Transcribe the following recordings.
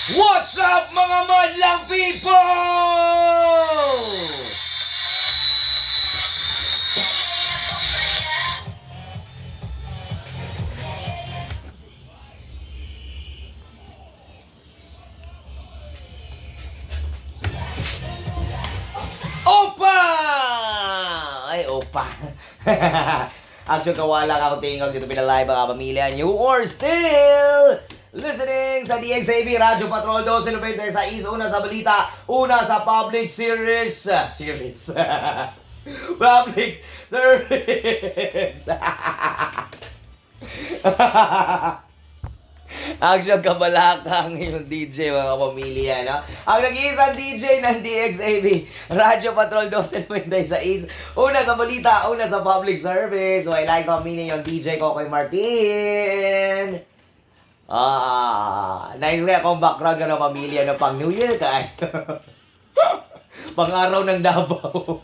What's up, mga madlang people? Opa! Ay, opa. Action kawala ka kung tingog dito pinalive mga pamilya. You are still listening sa DXAB Radyo Patrol 1296. Una sa balita, una sa public series. Series. Public service. Action Kabalaka ang iyong DJ, mga kapamilya, no? Ang nag-iisang DJ ng DXAB, Radyo Patrol 1296. Una sa balita, una sa public service. So, I like kamini yung DJ Kokoy Martin. Ah, nice kaya akong background ng pamilya, no? Pang New Year ka. Pang araw ng Davao.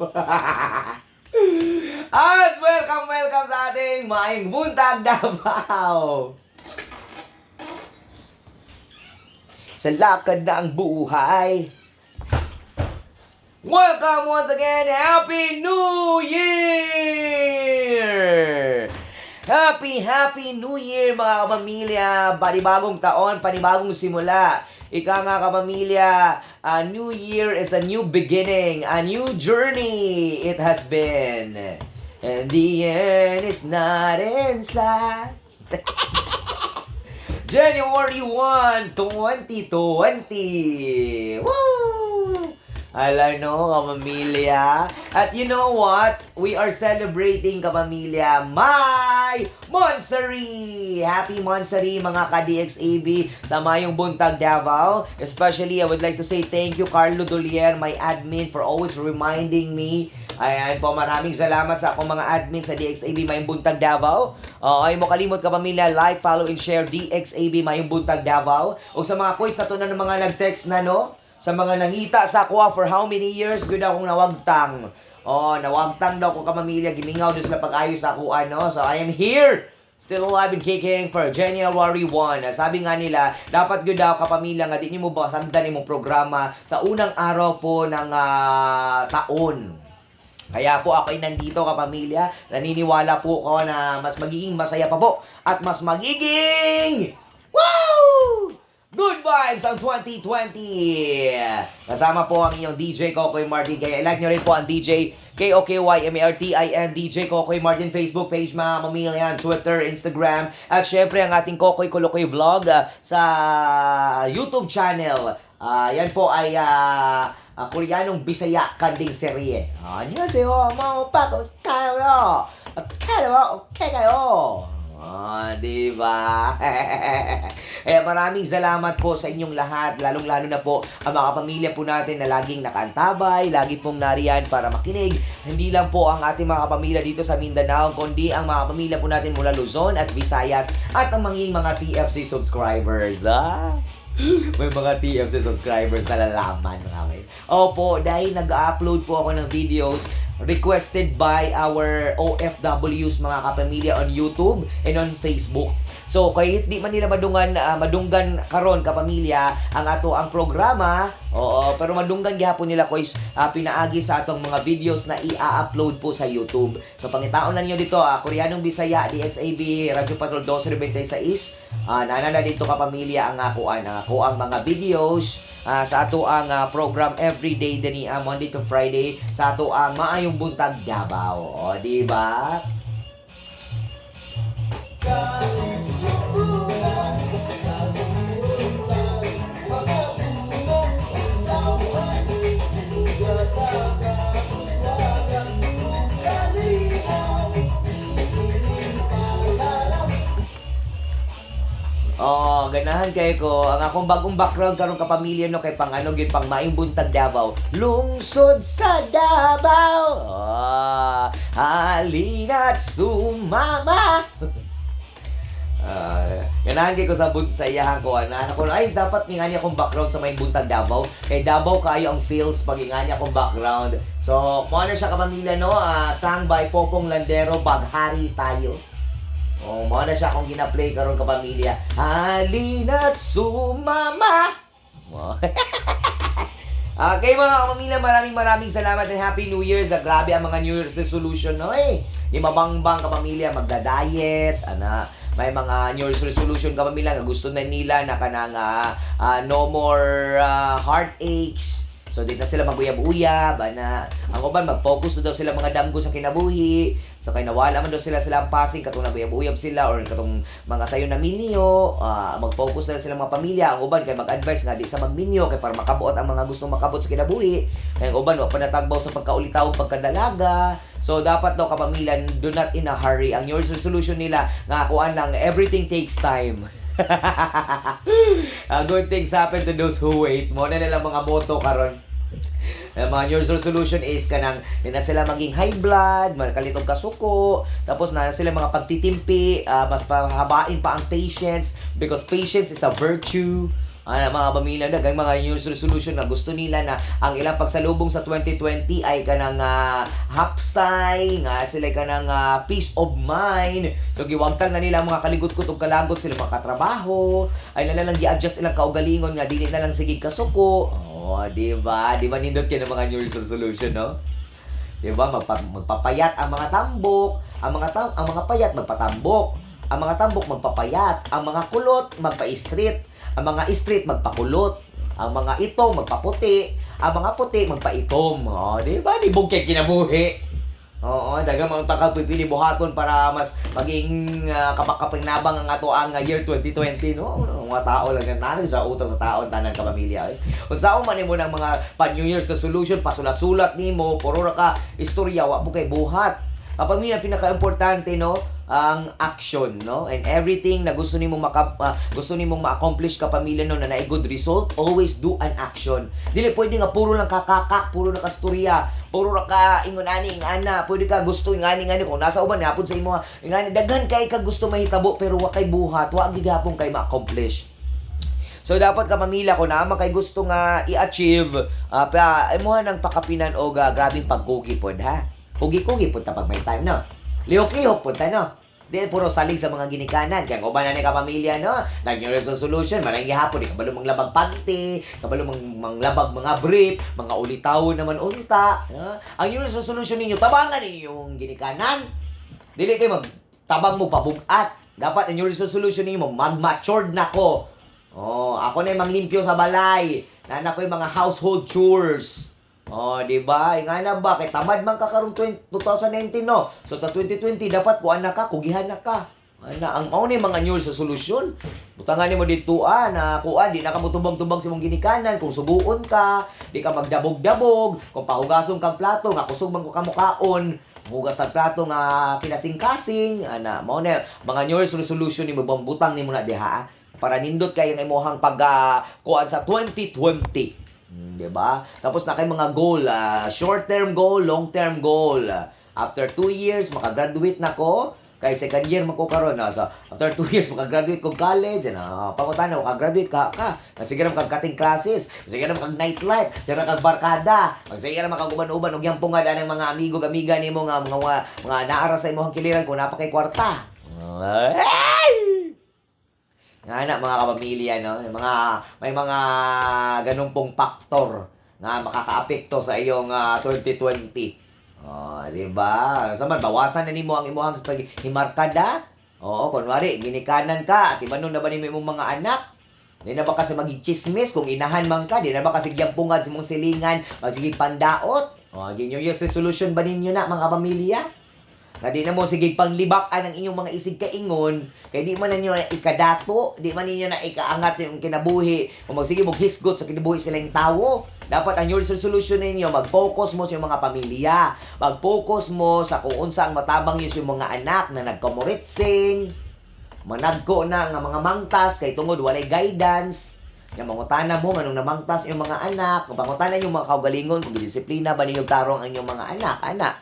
At welcome, welcome sa ating Maayong Buntag, Davao! Sa lakad ng buhay. Welcome once again! Happy New Year! Happy, Happy New Year, mga kapamilya! Panibagong taon, panibagong simula. Ika nga, kapamilya, a new year is a new beginning, a new journey it has been. And the end is not in sight. January 1, 2020. Woo! Alam no, kapamilya. At you know what? We are celebrating, kapamilya, my Monthsary! Happy Monthsary, mga ka-DXAB sa Mayong Buntag, Davao. Especially, I would like to say thank you, Carlo Dolier, my admin, for always reminding me. Ayan po, maraming salamat sa akong mga admin sa DXAB Mayong Buntag, Davao. Ay mo kalimot, kapamilya, like, follow, and share DXAB Mayong Buntag, Davao. O sa mga quiz na to na ng mga nag-text na, no? Sa mga nangita sa ako for how many years, good akong nawagtang. Oh, nawagtang daw ko, kamamilya, gimingaw din sila pag-ayos sa ako, ano. So I am here. Still alive and kicking for January 1. Sabi nga nila, dapat gyud daw, kapamilya, nga di nimo ba sagdan imong programa sa unang araw po ng taon. Kaya po ako'y nandito, kapamilya. Naniniwala po ko na mas magiging masaya pa po at mas magiging, wow! Good vibes ang 2020! Kasama po ang inyong DJ Kokoy Martin. Kaya like nyo rin po ang DJ KOKYMARTIN DJ Kokoy Martin Facebook page, mga mamilyan, Twitter, Instagram, at syempre ang ating Kokoy Kulukoy Vlog sa YouTube channel. Yan po ay Koreanong Bisaya kanding serye. 안녕하세요, mga opa, kamusta kayo? Okay, okay kayo? Ah, di ba? Eh, maraming salamat po sa inyong lahat, lalong-lalo na po ang mga pamilya po natin na laging nakaantabay, lagi pong nariyan para makinig. Hindi lang po ang ating mga pamilya dito sa Mindanao, kundi ang mga pamilya po natin mula Luzon at Visayas at ang mga TFC subscribers. Ah? May mga TFC subscribers na lalaman kami. Opo, dahil nag-upload po ako ng videos requested by our OFWs, mga kapamilya, on YouTube and on Facebook. So, kahit di man nila madunggan karon, kapamilya, ang ato ang programa, oo, pero madunggan gihapon nila kois pinaagi sa atong mga videos na i-upload po sa YouTube. So, pangitaon na niyo dito, Koreanong Bisaya, DXAB, Radyo Patrol 1296, nana na dito, kapamilya, ang ako ang mga videos sa ato ang program everyday dani Monday to Friday sa ato ang Maayong Buntag, Davao. O, di ba? Oh, ganahan kay ko. Ang akong bagong background karon, kapamilya, no, kay pang ano gyud, pang Maayong Buntag, Davao. Lungsod sa Davao. Oh, halina't sumama. Ah, ganahan kay ko sa iyahang ko ana ko ay dapat ngani akong background sa Maayong Buntag, Davao kay Davao kayo ang feels pag ingani akong background. So, mo na siya, kapamilya, no, sang by Popong Landero, "Baghari Tayo." Oh, mo na siya akong gina-play karon, kapamilya. Halina't sumama. Okay, mga kapamilya, maraming maraming salamat and Happy New Year. Da, grabe ang mga New Year's resolution, no eh. Di mabangbang, kapamilya, magda-diet, ana. May mga New Year's resolution, kapamilya, nga gusto na nila na kanang no more heartaches. So di na sila maguyab-uyab, ana. Ang uban mag-focus na daw sila mga damgo sa kinabuhi. So kay nawala man daw sila silang passing katong naguyab-uyab sila or katong mga sayo na minyo, mag-focus na sila mga pamilya. Ang uban kay mag-advise nga di sa magminyo kay para makabot ang mga gustong makabot sa kinabuhi. Kay ang uban wa pa natagbaw sa pagkaulitaw pagkadalaga. So dapat daw, kapamilya, do not in a hurry. Ang New Year's resolution nila nga kuan lang, everything takes time. Good things happen to those who wait. Mao na nila mga motto karon. Ang mga New Year's resolution is kanang di na sila maging high blood, makalitog kasuko, tapos na sila mga pagtitimpi, mas pahabain pa ang patience because patience is a virtue. Ano, mga pamilya na mga New Year's resolution na gusto nila na ang ilang pagsalubong sa 2020 ay kanang hapsay, nga sila kanang peace of mind. So giwagtang na nila ang mga kaligot-kot ug kalagot sila mga katrabaho, ay na lang gi-adjust ilang kaugalingon nga dili na lang sige kasuko. Oh, di ba? Di ba nindot kay ng mga New Year's resolution, no? Di ba? Magpapayat ang mga tambok, ang mga payat magpatambok, ang mga tambok magpapayat, ang mga kulot magpa-street, ang mga street magpakulot, ang mga itom magpaputi, ang mga puti magpaitom. Oh, di ba? Libog kay kinabuhi. Oo, daghang mga takag pipili buhaton para mas maging kapakapanabang ang ato ang year 2020, no? Mga tao lang yan sa utang sa taon tanan kapamilya eh. Kung saan man nimo ng mga pa New Year's resolution, pasulat-sulat nimo, puro ra ka istorya, wa mo kay buhat. Kapamilya, pinaka-importante, no, ang action, no? And everything na gusto nimong ma-accomplish, kapamilya, no, na naay good result, always do an action. Dili pwede nga puro lang kakakak, puro na kasturya, puro ra ka ingon ani ingana, pwede ka gusto ingani ingani kung nasa uban hapon sa imo ingani daghan kay ka gusto mahitabo pero wa kay buhat, wa gihapon kay ma-accomplish. So dapat, kapamilya, kung naa man kay gusto nga i-achieve, pa imuha ng pakapinan og grabing pagkugi pod ha. Kugi-kugi pod ta pag may time, no. Lihok-lihok pod ta, no. Di puro salig sa mga ginikanan. Kaya kung na ni kapamilya, no, nag New Year's resolution, malang gihapon, di kabalo manglabag panty, kabalo manglabag mga brief, mga ulitaw naman unta. No? Ang New Year's resolution ninyo, tabangan ninyo yung ginikanan. Dili kay mag tabang mo pabugat. Dapat ang New Year's resolution ninyo, mag-matured na ko. Oh, ako na yung manglimpyo sa balay. Nana ko yung mga household chores. Oh, di ba? Nga na ba kay tamad man ka karong 20 2019, no? So ta 2020 dapat kuan na ka, kugihan na ka. Ana ang mao ni mga New Year's resolution. Butangan nimo dito na kuan di na ka motubag-tubag sa imong ginikanan kung subuon ka, di ka magdabog-dabog, kung pahugason kang plato nga kusog man ko kamukaon, hugas tag plato nga kinasing-kasing, ana mao na mga New Year's resolution nimo, bambutang nimo na diha para nindot kay ang imong pag kuan sa 2020. 'Di ba? Tapos na kay mga goal, short-term goal, long-term goal. After 2 years makagraduate na ko kay second year man ko karon na. So after 2 years makagraduate ko college na pangutana, makagraduate ka ka sige na kag cutting classes, sige na kag nightlife, sige na kag barkada, sige na kag uban-uban og yampungad anang mga amigo amiga nimo nga mga naara sa imong kiliran kung naa pa kay kwarta. Ay! Nga na mga kapamilya, no? May mga ganun pong factor nga makakaapekto sa iyong 2020. Oh, di ba? Sa man bawasan na nimo ang imong paghimarkada. Oo, kunwari ginikanan ka, at ibanon na ba nimo imong mga anak? Di na ba kasi maging chismis kung inahan man ka? Di na ba kasi gyampungan sa imong silingan, magsige pandaot? Oh, New Year's resolution ba ninyo na, mga pamilya? Na di na mo sige panglibak-an ang inyong mga isig kaingon kay di man ninyo na ikadato, di man ninyo na ikaangat sa inyong kinabuhi kung magsige mo hisgot sa kinabuhi silang tawo. Dapat ang New Year's resolution ninyo, mag-focus mo sa inyong mga pamilya, mag-focus mo sa kung unsa ang matabang niyo sa inyong mga anak na nagkamuritsing, managko na nga mga mangtas kay tungod walay guidance. Nga mangutana mo nganong namangtas yung mga anak, kung pangutana yung mga kaugalingon kung gidisiplina ba ninyo tarong ang inyong mga anak, anak,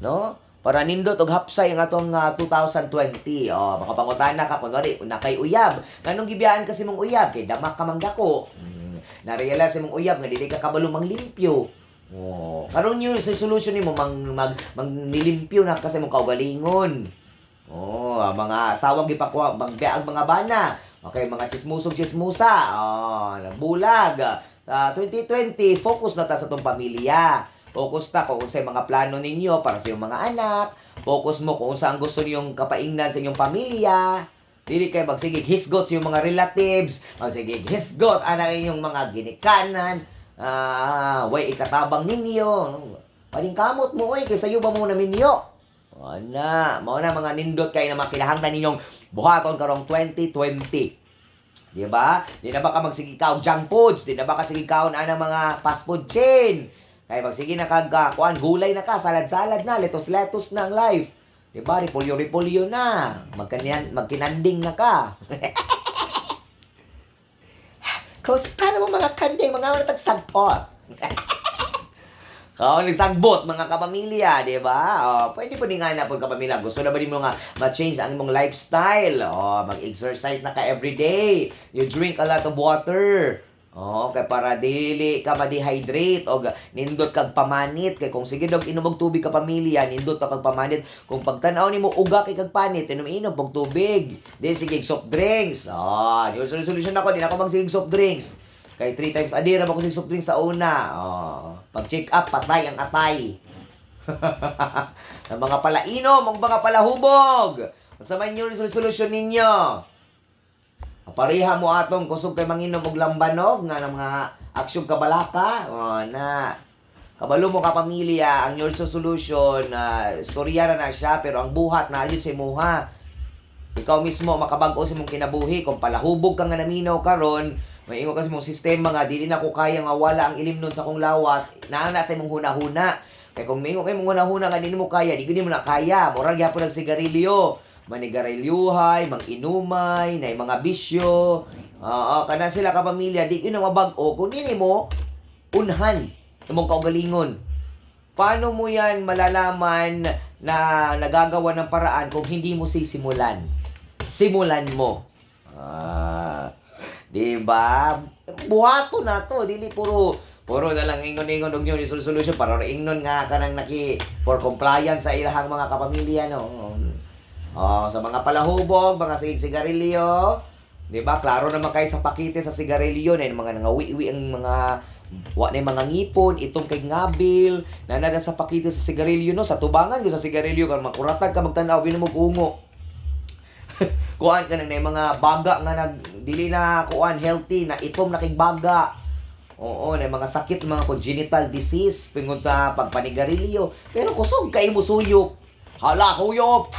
no? Para nindot og hapsay ang atong 2020. Oh, makapangutana ka kunwari una kay uyab. Nganong gibiyaan kasi mong uyab kay damak ka manggako. Na-realize mong uyab nga dili ka kabalo manglimpyo. Oh, karon New Year's resolution nimo mang mag manglimpyo na kasi mong kaugalingon. Oh, ang mga asawang gipakuha magbiag mga bana. Okay, mga chismusong chismusa. Oh, nagbulag. 2020, focus na ta sa atong pamilya. Focus ta kung unsay mga plano ninyo para sa iyong mga anak. Focus mo kung unsa ang gusto niyong kapaingnan sa inyong pamilya. Dili kay magsigig hisgot sa iyong mga relatives, magsigig hisgot ana inyong mga ginikanan, way ikatabang ninyo. Paningkamot mo oy kay sayo ba mo na minyo? Ana, mao na mga nindot kay na mga kinahanglan ninyong buhaton karong 2020. Di ba? Di na ba ka magsige ka og junk foods? Di na ba ka sige kaon anang mga fast food chain? Kay magsige na kag kuan, gulay na ka, salad-salad na, lettuce-lettuce na ang life. Di ba? Repolyo-repolyo na. Magkanian, magkinanding na ka. Kumusta na mo mga kanding, mga wala tagsagpot? Kaon ni sagbot mga kapamilya, di ba? Oh, pwede po din nga na po, kapamilya. Gusto na ba din mo nga ma-change ang imong lifestyle? Oh, mag-exercise na ka everyday. You drink a lot of water. Oh, kay para dili ka ma-dehydrate og nindot kag pamanit, kay kung sige dog inom og tubig, kapamilya, nindot ka kag pamanit. Kung pagtan-aw nimo uga kay kag panit, inom-inom og tubig. Di sige soft drinks. Oh, yung solution ako, di na ako magsigig soft drinks. Kay three times a day ra ba ko sige soft drinks sa una. Oh, pag check up, patay ang atay. Ang mga palainom, ang mga palahubog. Unsa man yung solusyon ninyo? Pareha mo atong kusog kay manginom og lambanog nga ng mga aksyon kabalaka. Oh, na. Kabalo mo, kapamilya, ang your solution, istorya ra na siya, pero ang buhat na sa imuha. Ikaw mismo makabag-o sa imong kinabuhi. Kung palahubog ka nga naminaw karon, maingon ka sa imong sistema nga dili na ko kaya nga wala ang ilimnon sa akong lawas, naa na sa imong hunahuna. Kay kung maingon kay imong hunahuna nga dili mo kaya, di gyud mo na kaya. Murag gyapon ang sigarilyo. Manigarilyohay, mang-inumay, na mga bisyo. Oo, kana sila, kapamilya, di gyud na mabag-o kung dili mo unhan imong kaugalingon. Paano mo yan malalaman na nagagawa ng paraan kung hindi mo sisimulan? Simulan mo. Ah, di ba? Buhato na to, dili puro puro na lang ingon-ingon og yung solution para ingnon nga kanang naki for compliance sa ilahang mga kapamilya, no. Oh, sa mga palahubog, mga sig sigarilyo, di ba? Klaro naman kayo sa pakite sa sigarilyo na yung mga nangawi-wi ang mga wa na yung mga ngipon, itong kay ngabil, na sa pakite sa sigarilyo, no, sa tubangan ko sa sigarilyo kan makuratag ka magtan-aw mo ungo. Kuan ka na yung mga baga nga nag dili na kuan healthy na itom na kay baga. Oo, na mga sakit, mga congenital disease pingon sa pagpanigarilyo. Pero kusog kay mo suyop. Hala, suyop.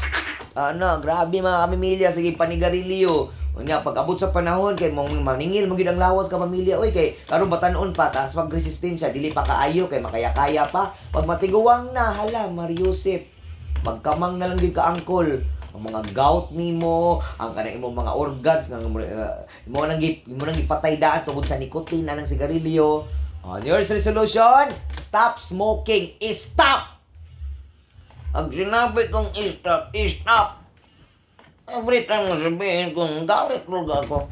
Ano, grabe mga kamimilya, sige panigarilyo. Unya pag abot sa panahon kay mong maningil mo gid ang lawas, kapamilya, oy, kay karon batan-on pa, taas pag resistensya, dili pa kaayo kay makaya-kaya pa. Pag matiguang na, hala, Mariusip, magkamang na lang gid ka angkol. Ang mga gout nimo, ang kanang imong mga organs nga imo nang gipatay daan tungod sa nicotine anang sigarilyo. Oh, New Year's resolution, stop smoking. Stop! Pag sinabi kong stop, stop. Every time na sabihin kong galit ako.